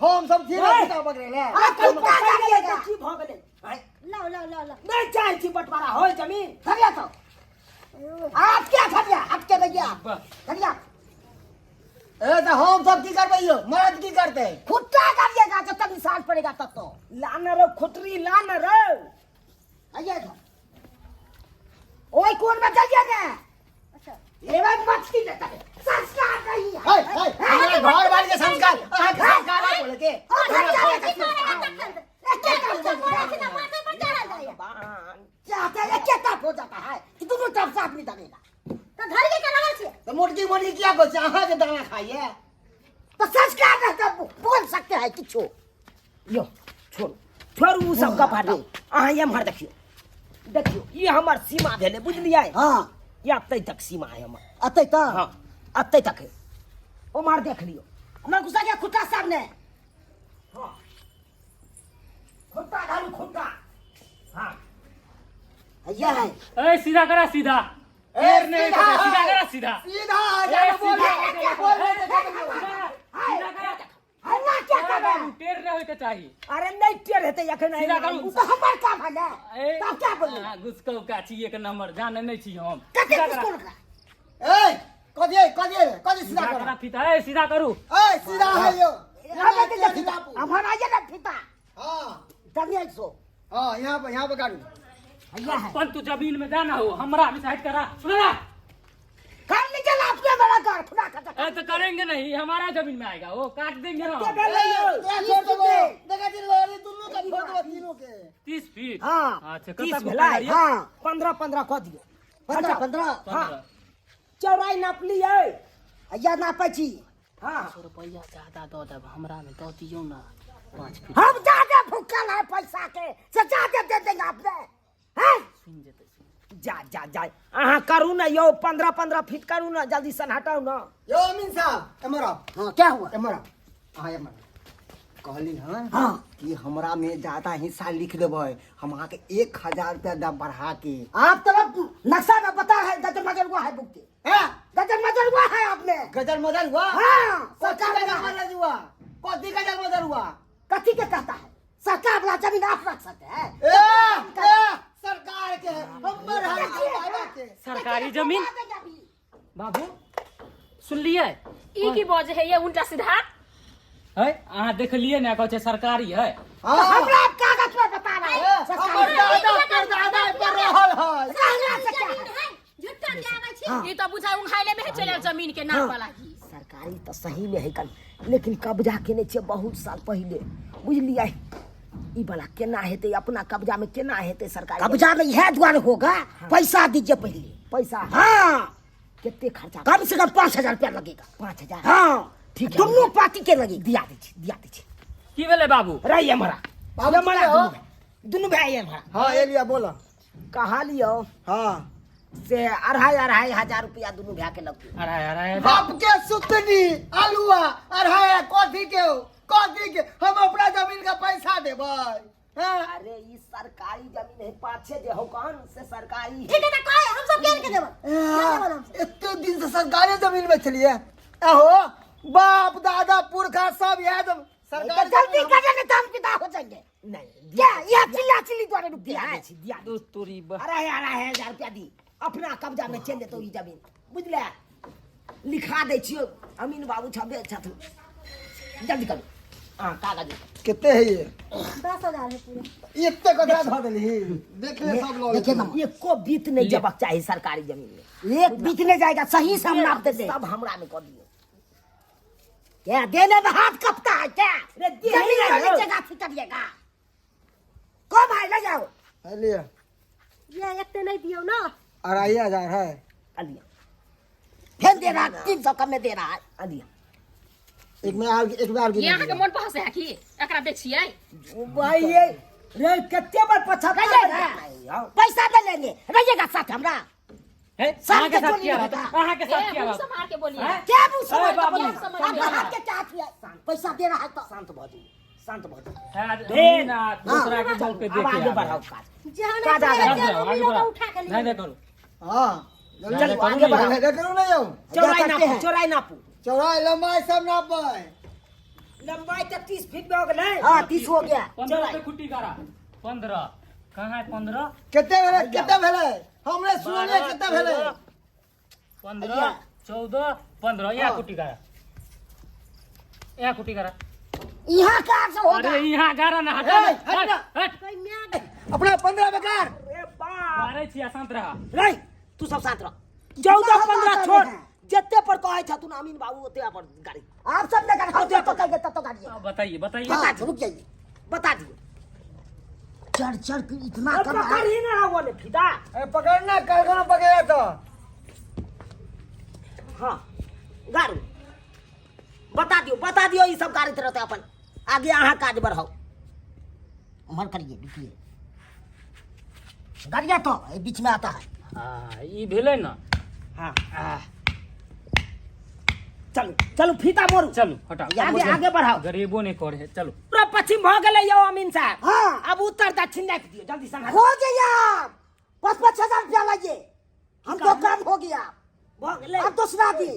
हम सब चीज फीता पकड़े ले। अरे खुट्टा गाड़िएगा। की भऽ गेलै? आँय? लाओ लाओ लाओ लाओ। नहि चाहै छी बंटवारा होय जमीन। धरिया तो आप क्या धरिया हटके भैया धरिया। ए, तऽ हम सब की करबै यौ? मरद की करतै? खुट्टा गाड़िएगा जब तक निशान पड़ेगा तब तो। लान रौ खुटरी, लान रौ। आइए इधर। ओए कोन में जाइए ने। अच्छा। एवं मछली देता है, संस्कार नहीं है। हे हे, हमरा घर वाले के संस्कार अहाँ के संस्कार है बोले के। और धरिया की करे तखन? एके सब तरफ बोलै छी ना, माथे पर चढ़ल जाइए। चाहते हैं एके तरफ हो जाता है कि दोनों तरफ से आदमी दबेगा। तऽ धरिए के रहल छियै। तऽ मोटकी मोटकी किया कहै छै? अहाँ के दाना खाइए। तो संस्कार रहता बोल सकते हैं किछो। यौ छोड़ू छोड़ू ओ सब गप, हटाउ। अहाँ एम्हर देखियौ, देखियौ, ई हमर सीमा भेलै, बुझलियै? हाँ। ई एतै तक सीमा है हमर। अतै तऽ? हाँ, एतै तक है। ओम्हर देख लियौ। हमरा गुस्सा के खुट्टा सामने। हाँ, खुट्टा डालू खुट्टा। हाँ। यह है। ए, सीधा करा सीधा। ए, नहीं, सीधा है। सीधा करा सीधा। सीधा है, ए, जानो बोल सीधा रहे, बोल रहे, देखो। सीधा करा। हमरा क्या करबे? टेढ़ नहीं होइके चाही। अरे नहीं टेढ़ हेतै एखन। सीधा करू। उ तऽ हमर काम है ने। ए, तब क्या बोलू? अहाँ घुसकौका छी एक नंबर, जाने नहीं छी हम। कते सीधा करा। घुसकौल का? ए, कथी कथी कथी? सीधा सीधा करा। करा फीता, ए सीधा करू। ए, सीधा है यो। हमरा के जे फीता, हमरा ये ना फीता। हाँ। तभी सो। हाँ, यहाँ पर, यहाँ पर काटू। भैया है। अपन तू जमीन में जाना हो, हमरा भी साइड करा, सुन ना। कर लीजिए ना अपने बड़ा कर खुदा का। ए, तो करेंगे नहीं, हमारा जमीन में आएगा वो, काट देंगे हम। छोड़ दो, देखा दिन दुनू के छोड़ दो, तीनों के। 30 फीट? हाँ। अच्छा। 30 कतऽ भेलै? हाँ। 15 15 कऽ दियौ। 15 15। हाँ, चौड़ाइ नापलियै? या नापै छी। हाँ। 100 रुपया ज्यादा दऽ देब हमरा में दऽ दियौ ना 5 फीट। हम ज्यादा भूखल है पैसा के से ज्यादा दे देंगे आपने हैं? सुनि जेतै सुनि। जा जा जा अहाँ करू ना यौ 15 15 फीट करू ना जल्दी सन हटाउ ना। यो अमीन साहब एमर आओ। हाँ क्या हुआ? एमर आओ। हाँ एमर आओ। कहली हन हाँ। कि हमरा में ज्यादा हिस्सा लिख देबै हम अहाँ के 1000 रुपया दाम बढ़ा के। आप तरफ नक्शा में पता है गजर मजर हुआ है बुक के। हैं? गजर मजर हुआ है आप में। गजर मजर हुआ? हाँ, सरकार गजर मजर हुआ। कथी गजर मजर हुआ? कथी के कहता है? सरकार वाला जमीन आप रख सकते हैं। ए, ए, सरकार के है, हमर है, बाबा के। सरकारी जमीन? बाबू सुनलियै? ई की बजे है ये उल्टा सीधा? है अहाँ देखलियै ने कहै छै सरकारी है। हाँ। हमरा कागज में बता रहा है। हमर दादा परदादा पर रहल है। रहला से क्या है? झूठा के आबै छी। ई तो बुझाय उंघाइले में है चलल जमीन के नाम वाला ही। सरकारी तो सही में है कल लेकिन कब्जा केने छियै बहुत साल पहिले बुझलियै। ई वाला केना हेतै अपना कब्जा में केना हेतै सरकारी कब्जा में इएह दुआरे होगा। पैसा दीजिए पहले। पैसा? हाँ। कितने खर्चा? कम से कम 5000 रुपया लगेगा। 5000? हाँ। ठीक है। दोनों पार्टी के लगेगा। दिया दै छी, दिया दै छी। की भेलै बाबू? रही हमरा। बाबू हमरा की हो? दुनू भाई हमरा। हाँ, ए लिया बोला। कहाँ लियो? हाँ। से 2,500 2.5 हजार रुपया दुनू भाई के लगतै। अढ़ाई अढ़ाई। बाप के सुतनी आलुआ अढ़ाई कथी के हो? कथी के? हम अपना जमीन का पैसा देबै। हाँ? अरे ई सरकारी जमीन है पाछे जे हो कौन से सरकारी है। ठीक है त कहे हम सब केन के देबै? ना देबै हम सब। एते दिन से सरकारी जमीन में छलिए। आहो बाप दादा पुरखा सब इएह जमीन सरकारी तो जल्दी जमीन करे नहीं तो हम विदा हो जाएंगे। नहीं, क्या यह चिल्ला चिल्ली द्वारा रुक गया दिया है? दै छी, दिया दै छी। तोरी 2,500 रुपया दी अपना कब्जा में चलि जेतौ ई जमीन बुझले। लिखा दै छियौ अमीन बाबू छबे छथुन। जल्दी करू। हाँ कागज कितने है ये? 10000 है पूरा। एते ककरा धऽ देलही? देख ले सब लऽ देखिए लेतै। ना, एको बीत नहीं जबक चाही सरकारी जमीन में। एक बीत नहीं जाएगा सही से हम नाप देते। सब हमरा में कऽ दियौ। क्या देने में हाथ कपता है क्या? रे, दे जमीन ही वाली नहीं। जगह से करिएगा। कौन भाई ले जाओ। है लिया। ये एक तो नहीं दियो ना। 2500 है। अलिया। फिर दे रहा 300 कम में दे रहा है। अलिया। एक में और एक में और ये अहाँ के मन पहसे है की एकरा दै छियै? भाई ये रे कते बार 75 रहिएगा। पैसा दे लेंगे रहिएगा साथ हमरा। है? साथ अहाँ के के साथ जोड़ी किया रहत? होता। अहाँ के साथ ए, किया मुँह रहत? सम्हार के बोलिए। हैं? क्या मुँह सम्हार अरे के बाबू। बोलिए? समझ आपका में हाथ के क्या हाथ है? पैसा दे रहा है तो शांत भऽ जाइए, शांत भऽ जाइए। है, ढेर। ना, दूसरा के बोल के अब देखे आगे आबे। बढ़ाओ काज। जहन काज आगे आगे अपने बढ़ाओ, आगे जमीन बढ़ाओ। उठा के नहीं लिए। नहीं करू। हाँ। चलो, आगे बढ़ाओ। नहीं करू नहीं यौ। चौड़ाई करते नापू, हैं। चौड़ाई नापू। चौड़ाई लंबाई सब नापबै। लंबाई तो 30 फीट में हो गेलै। हाँ 30 हो गया। 15 पे खुट्टी गाड़ा। 15 कहाँ है 15? कते भेलै? कते भेलै? हमरे सुनलियै कते भेलै? 15 14 15 यहाँ खुट्टी गाड़ा। यहाँ खुट्टी गाड़ा। यहाँ कहाँ से होगा? अरे यहाँ गाड़ा ना हट। ए, हट ना। हट। कोई म्याद अपना 15 बेकार। अरे बाप। मारै छी शांत रह। रे तू सब साथ रह। 14 15 छोड़ जते पर कहै छथुन अमीन बाबू ओते पर गाड़ी। आप सब ने गाड़ी हम तो कहेंगे तब तो गाड़ी है। बताइए बताइए। बता दियो, रुक जाइए बता दियो। चढ़ चढ़ के इतना अरे कम है। पकड़ ही ना वो ने फीता। ए पकड़ना कारखाना पकड़ा तो। हाँ गाड़ी बता दियो, बता दियो ई सब गाड़ी रहते अपन आगे अहाँ काज बढ़ाओ। उम्र करिए रुकिए गाड़िया तो ये बीच में आता है। हाँ ई भेलै ना। हाँ चलू चलू फीता मोरू। चलू हटाओ। आगे आगे बढ़ाओ। गरीबो नहीं करे है चलू। पूरा पश्चिम भ गेलै यौ अमीन साहब। हाँ। अब उत्तर दक्षिण नापि दियौ जल्दी सम्हार। हो गया 55,000 रुपया लाइए हम तो काम हो गया। भ गेलै। अब दूसरा दी।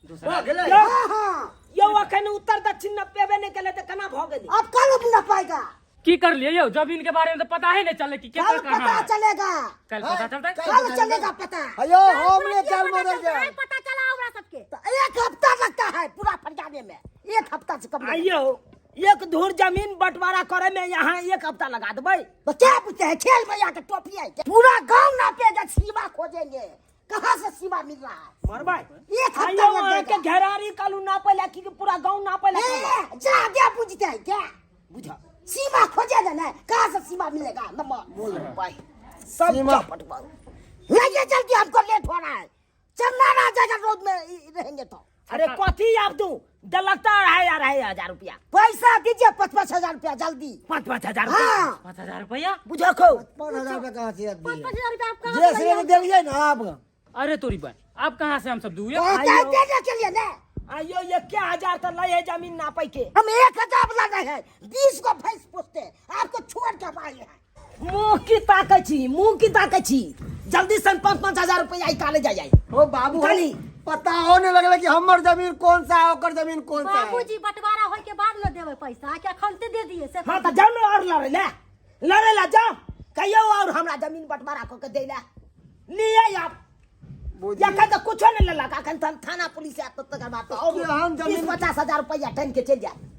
दूसरा गेलै। हाँ हाँ। यौ अखन उत्तर दक्षिण नपेबे नहि केलै तऽ केना भऽ गेलै? अब कल न पाएगा। की कर लिए यौ? जमीन के बारे में तो पता ही नहीं चले कि क्या कल कहाँ पता है। चलेगा। कल पता चलता है? कल चलेगा पता। अयो हमने कल मदद पता पता चला हमरा सबके। तो 1 हफ्ता लगता है पूरा फरियाने में। 1 हफ्ता से कम नहीं। आइयो एक धूर जमीन बंटवारा करे में यहाँ 1 हफ्ता लगा देबै। तो क्या पूछते हैं खेल में आके टोपी है क्या? पूरा गांव नापेगा सीमा खोजेंगे कहाँ से सीमा मिल रहा है। मरबै। एक हफ्ता आइयो लग अहाँ के जाएगा। घेरारी कालू नापे ला कि पूरा गांव नापे ला? ए, जा क्या पूछते हैं क्या? बुझ सीमा खोजेगा ना कहाँ से सीमा मिलेगा। नंबर बोल भाई सब सीमा। चौपट बाबू। लाइए जल्दी हमको लेट हो रहा है। चलना ना जाएगा रोड में रहेंगे तो। अरे कथी आब तू देलक तऽ अढ़ाई अढ़ाई हजार रुपया। पैसा दीजिए 5-5 हजार रुपया जल्दी। 5-5 हजार रुपया? हाँ। 5,000 रुपया? बुझो खो। 5,000 रुपया कहाँ से पाँच दिए? पाँच हजार रुपया आप कहाँ जे से से लाइए? देलिए ना आब। अरे तोरी बन, अब कहाँ से हम सब दुए? कहते देने के लिए ना। आइयो 1,000 तऽ लै है जमीन नापै के। हम 1,000 वाला नहीं है, 20 को भैंस पोसते हैं। आपको छोड़ के हम आए हैं। मुँह की ताकै छी, मुँह की ताकै छी? जल्दी से 5-5 हजार रुपया निकाले जाय जाय। ओ बाबू, निकाली। पता हो नहीं लगले कि हमर जमीन कौन सा है, ओकर जमीन कौन सा है। बाबूजी, बंटवारा होय के बाद न देबै पैसा कि अखन ते दे दिए से? हाँ, तऽ जाउ ने और लड़ै ले, लड़ै ला जाउ कहियो और हमरा जमीन बंटवारा कऽ के दै ला लिए आप। बुझी। एखन तऽ कुछो नहि लेलक, एखन तऽ थाना पुलिस आयत तऽ तकर बाद तऽ और कि हम जमीन- 20-50 हजार रुपया टानि के चलि जायत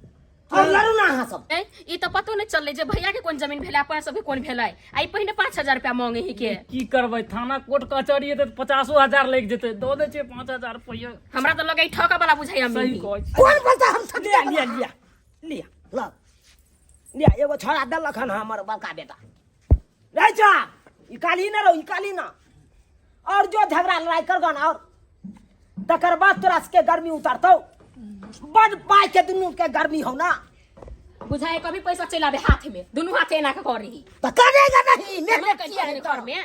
और लड़ू ना अहाँ सब। ए, ई तऽ पतो नहि चललै जे भैया के कोन जमीन भेलै, अपन सबके कोन भेलै। आ ई पहिने 5,000 रुपया मांगे ही के। की करबै, थाना कोर्ट कचहरी हेतै तऽ 50,000 लागि जेतै। दऽ दै छियै 5,000 रुपया। हमरा तऽ लगै ठका वाला बुझाइया। सही कहै छी। कौन बोलता हम सब? लिया, लिया, लिया, लिया, ल लिया। एगो छोड़ा देलक हन हमर बड़का बेटा। रे जा, ई काली न रहो, ई काली न और जो झगड़ा लड़ाई करगन और तकर बाद तोरा सबके गर्मी उतरतौ। बड पाई के दुनू के गर्मी हो ना। बुझाए कभी पैसा चलि आबे हाथ में, दुनू हाथ एना के कर रही। तो करेगा नहीं मेहनत हमरा किया है। घर में।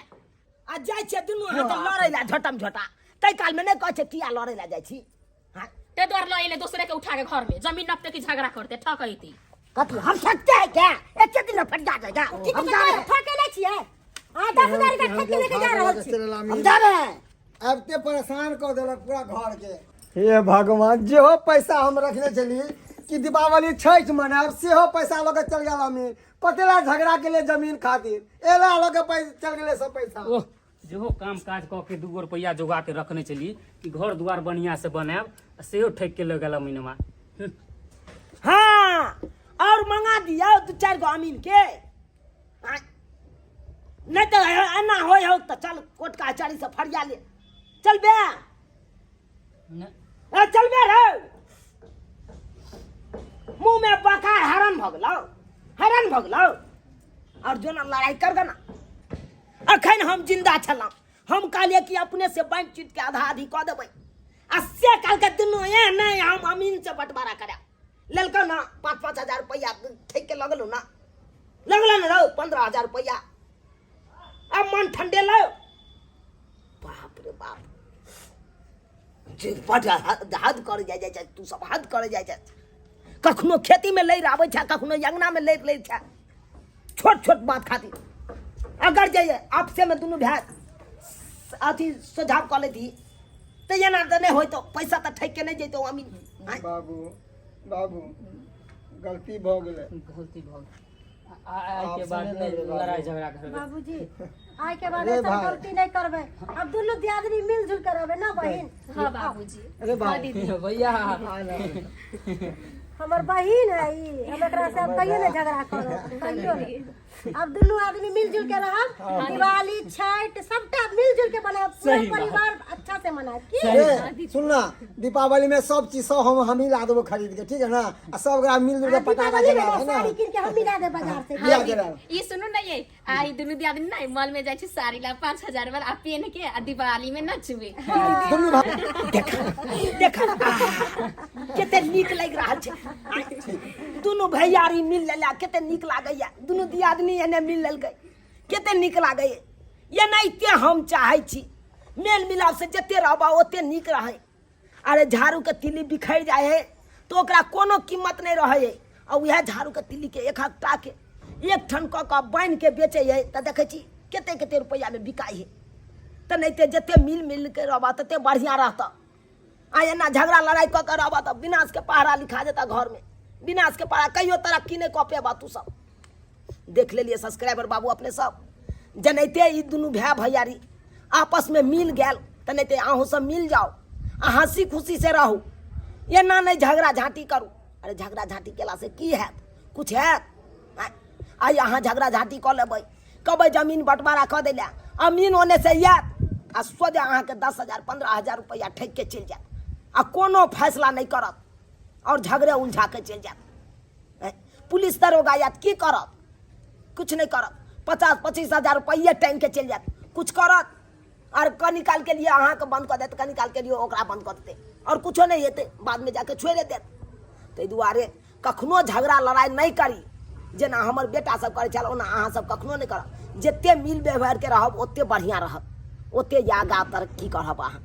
आ जाइ छियै दुनू हाथ लड़ै ला झटम झटा, ताहि काल में नहि कहै छै किया लड़ै ला जाइ छी? हाँ? ते द्वार लऽ एले दोसरे के उठा के घर में, जमीन नपते की झगड़ा करते ठकैती। कथी हम सकते हैं क्या? एक दिन में फट जाएगा। की हम जा रहे हैं। ठके लै छियै आ 10,000 रुपया ठेके लेके जा रहल छी। हम जा रहे हैं। अब ते परेशान कर देलक पूरा घर के। हे भगवान, जेहो पैसा हम रखने छली कि दीपावली छठि मनायब, सेहो पैसा लऽ के चल गेल अमीर। कतेला झगड़ा के लिए जमीन खातिर एला लऽ के पैसा चल गेलै सब पैसा। ओह, जेहो काम काज कऽ के 2 गो रुपैआ जोगा के रखने छली कि घर दुआर बढ़िया से बनायब, आ सेहो ठकि के लऽ गेल अमीनवा। हाँ, और मंगा दिया दू चारि गो अमीन के। नहि तऽ एना होइ हौ तऽ चल कोर्ट कचहरी से फरिया ले चल बे। ए, चल बे रे। मुंह में बका हैरान भऽ गेलौ, हैरान भऽ गेलौ। और जो ना लड़ाई कर ना, अखन हम जिंदा छलहुँ, हम कहलियै कि अपने से बाँटि चीट के आधा आधी कऽ देबै, आ से कहलकै दुनू ए नहि, हम अमीन से बंटवारा करायब। लेलकौ ना 5-5 हजार रुपैआ ठकि के लगलौ ना, लगल ने रौ 15,000 रुपैआ। अब मन ठंडेलौ। बाप रे बाप, जे बड हद हद करे जाइ जाइ छै। तू सब हद करे जाइ छै। कखनो खेतीमे लड़ि आबै छै, कखनो अंगनामे लड़ि लै छै, छोट छोट बात खातिर। अगर जे आपसे में दुनू भाय अथी सुझाव कऽ लेती तऽ एना तऽ नहि होइतो, पैसा तऽ ठकि के नहि जैतो अमीन आँय? बाबू, बाबू, गलती भऽ गेलै। गलती भऽ गेल। आइ के बाद नहि लड़ाई झगड़ा करबै। बाबूजी, आइ के बाद रे ऐसा भाई। गलती नहीं करबै। अब दुनू दियादनी मिलजुल के रहबै ना बहिन? हाँ बाबूजी। अरे भाई। दीदी। भैया। हमर बहिन है ई, हम एकरा से अब कहियो नहीं झगड़ा करब, कहियो नहीं। अब दुनू आदमी मिलजुल के रहब, दिवाली छठ सबटा मिलजुल के मनायब, पूरा सही बात। परिवार अच्छा से मनायब की? ए, सुन ना, दीपावली में सब चीज सब हम ही ला देबो खरीद के, ठीक है ना? आ सब गोरा मिल जुल के पटाखा दीपावली में जलाएब, है ना? साड़ी कीन के हम मिला दे बाजार से। लिया जलाएब। ई सुनू ना ये, आ ई दुनू दियादनी ना मॉल में जाइ छी साड़ी ला 5,000 वाला, आ पेन के आ दिवाली में नचबे। दुनू भाई। देख, देख, कते नीक लागि रहल छै। दुनू भैयारी मिल लेला, कते नीक लागैया। दुनू दियादनी एने मिल लेलकै, कते नीक लागैया। एनाहिते हम चाहै छी, मेल मिलाप से जते रहबा ओते नीक रहै। अरे, झाड़ूके तिल्ली बिखरि जाइ है तऽ ओकरा कोनो कीमत नहि रहै है, आ उएह झाड़ूके तिल्लीके एक हकटाके एक ठन कऽ कऽ बान्हिके बेचै है तऽ देखै छी कते कते रुपैआमे बिकाइ है। तऽ नहि तऽ जते मिल मिल के रहबा तते बढ़िआँ रहतऽ। आ एना झगड़ा लड़ाइ कऽ के रहबा तऽ विनाशके पहरा लिखा जेता घरमे, विनाशके पहरा, कहियो तरक्की नहि कऽ पेबा तू सब। देख लेलिए सब्सक्राइबर बाबू अपने सब, जनैते ई दुनू भाय भैयारी आपसमे मिल गेल, तेनाहिते अहूँ सब मिल जाउ आ हँसी खुशी से रहू। एना नहि झगड़ा झाँटी करू। अरे, झगड़ा झाँटी केलासँ की हैत? कुछ हैत? आइ अहाँ झगड़ा झाँटी कऽ लेबै, कहबै जमीन बँटवारा कऽ दै लए, अमीन ओने से आयत आ सोझे अहाँके 10,000 15,000 रुपैआ ठकि के चलि जायत आ कोनो फैसला नहि करत आओर झगड़े उलझा के चलि जायत। पुलिस दरोगा आयत, की करत? कुछ नहि करत। 50-25 हजार रुपैए टाँगि के चलि जायत, कुछ करत? आओर कनी कालके लिए अहाँके बन्द कऽ देत, कनी कालके लिए ओकरा बन्द कऽ देतै, आओर कुछो नहि हेतै, बादमे जाके छोड़ि देत। ताहि दुआरे कखनो झगड़ा लड़ाइ नहि करी, जेना हमर बेटा सब करै छल ओना अहाँ सब कखनो नहि करब। जते मिल व्यवहारके रहब ओते बढ़िआँ रहब, ओते आगाँ तरक्की करब अहाँ।